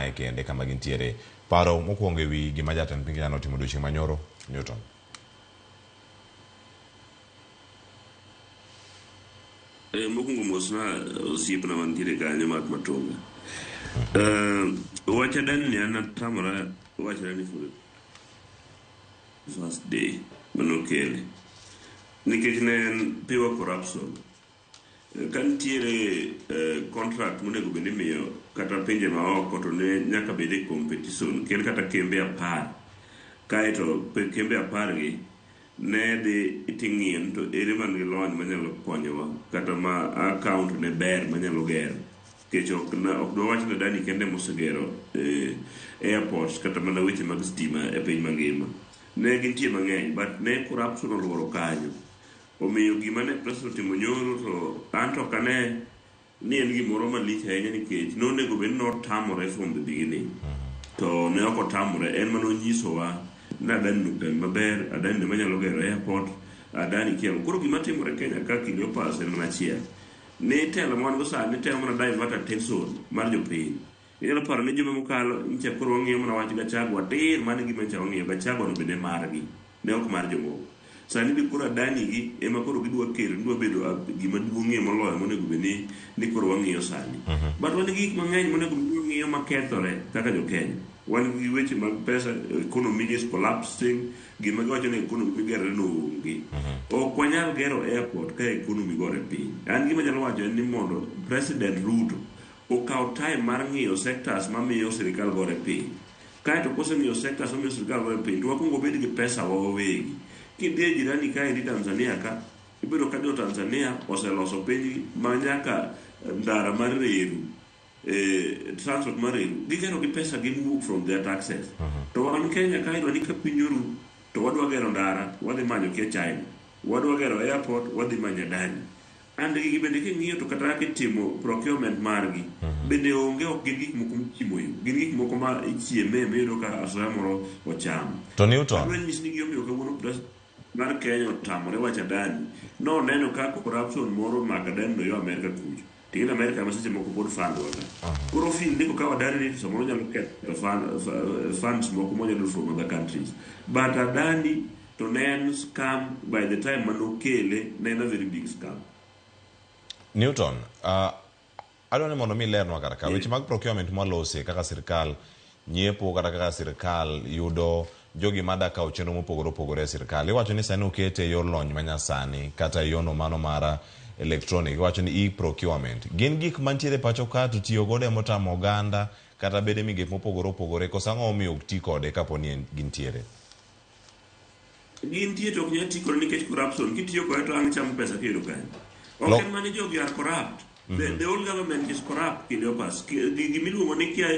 mae kende kama gintiere. Paro mokwongo ewi gima jatend piny Kenya notimo odiochieng' manyoro, Newton. Eh, mokwongo mosna osiepna mantiere kanyo Mark Matonga. Eh, wach Adani ni an atamora wachona ni for the first day manokele nikech ne en pure corruption. Ka nitiere eh, contract monego bed ni imiyo kata pinje maoko to ne nyaka bed e competition kel kata kembe 10 kaeto kembe 10 gi ne dhi ting'iyo ni to ere man gi lony manyalo konyowa kata ma account ne ber manyalo gero nikech ok na ok dwawach ni Adani kende mosegero eh, airports kata mana weche mag stima e piny mangima ne gintie mang'eny but ne corruption oluoro kanyo. Omiyo gima ne president otimo nyoro to an to ok ane ni en gimoro malich ahinya nikech nonego bed ni notamore from the beginning. To ne ok otamore, en mana onyisowa ni Adani nopem maber, Adani ema nyalo gero airport, Adani kia. Koro gima timore Kenya ka Cleopas en mana achiel. Ni telo ma wan go sani temo mana divert attention mar jopiny. Inyalo paro ni juma mokalo nyicha koro wang'iyo mana wach Gachagua tir, mano e gima nyicha wang'iyo, Gachagua no bende margi, ne ok mar jomoko. Sani be koro Adani gi ema koro gidwa kelo, gidwa bedo gima duong'ie moloyo monego bed ni, ni koro wang'iyo sani. But wan gi gik mang'eny monego bed ni wang'iyo makethore kaka jo Kenya. Wan gi weche mag pesa, economy is collapsing, gima giwacho ni economy migerore no onge. Ok wanyal gero airport ka economy gore piny. An gima anyalo wacho en ni mondo President Ruto okaw time mar ng'iyo sectors mamiyo sirikal gore piny. Kaeto koseng'iyo sectors mamiyo sirikal gore piny, to wakwongo wabed gi pesa wa wawegi. Kidhi e jirani kaendi Tanzania ka, ibedo ka jo Tanzania oseloso pinygi ma nyaka ndara mar reru, transport mar reru, gigero gi pesa gi mowuok from their taxes. To wan Kenya ka idwa ni ka piny oru, to wadwa gero ndara, wadhi manyo kia China. Wadwa gero airport, wadhi manyo Adani. And gigi bende king'iyo to kata kaka itimo procurement margi bende onge, ok gin gik moko michimo yo, gin gik moko ma ichieme miyudo ka asoya moro ochamo. To Newton. Adwa nyisi ni gimomiyo kawuono president mar Kenya otamore wacho Adani, noneno ka corruption moro omako Adani no yo Amerka kucho. Ting'e Amerka ema seche moko pod fund wa ka. Koro feel ni kokawo Adani ni to samoro nyalo ketho funds moko monyalo yudo from other countries. But Adani to ne en scam by the time manokele, ne en a very big scam. Newton, adwa ni mondo mi ilernwa kar ka weche mag procurement mwalose kaka sirkal nyiepo kata kaka sirkal yudo jogi mada kawo chenro mopogore opogore e sirkal. Iwacho ni sani okete e yor lony manyasani kata e yono mano mar electronic, iwacho ni e-procurement. Gin gik mantiere pacho ka to tiyo godo ema otamo oganda kata bede migepe mopogore opogore, koso ang'o momiyo ok ti kode kapo ni gintiere? Gintie to ok nyal ti kode nikech corruption. Kitiyo kode to ang' chamo pesa kiyudo kanyo. Ok en mana ni jogi are corrupt. The whole government is corrupt, Cleopas. Gimiluongo ni kia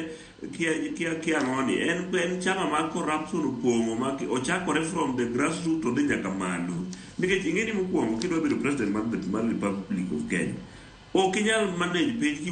kia kia kia ang'oni en chama mar corruption opong'o ma ochakore from the grassroots odhi nyaka malo. Nikech ing'e ni mokwongo kidwa bedo president mar Republic of Kenya, ok inyal manage piny.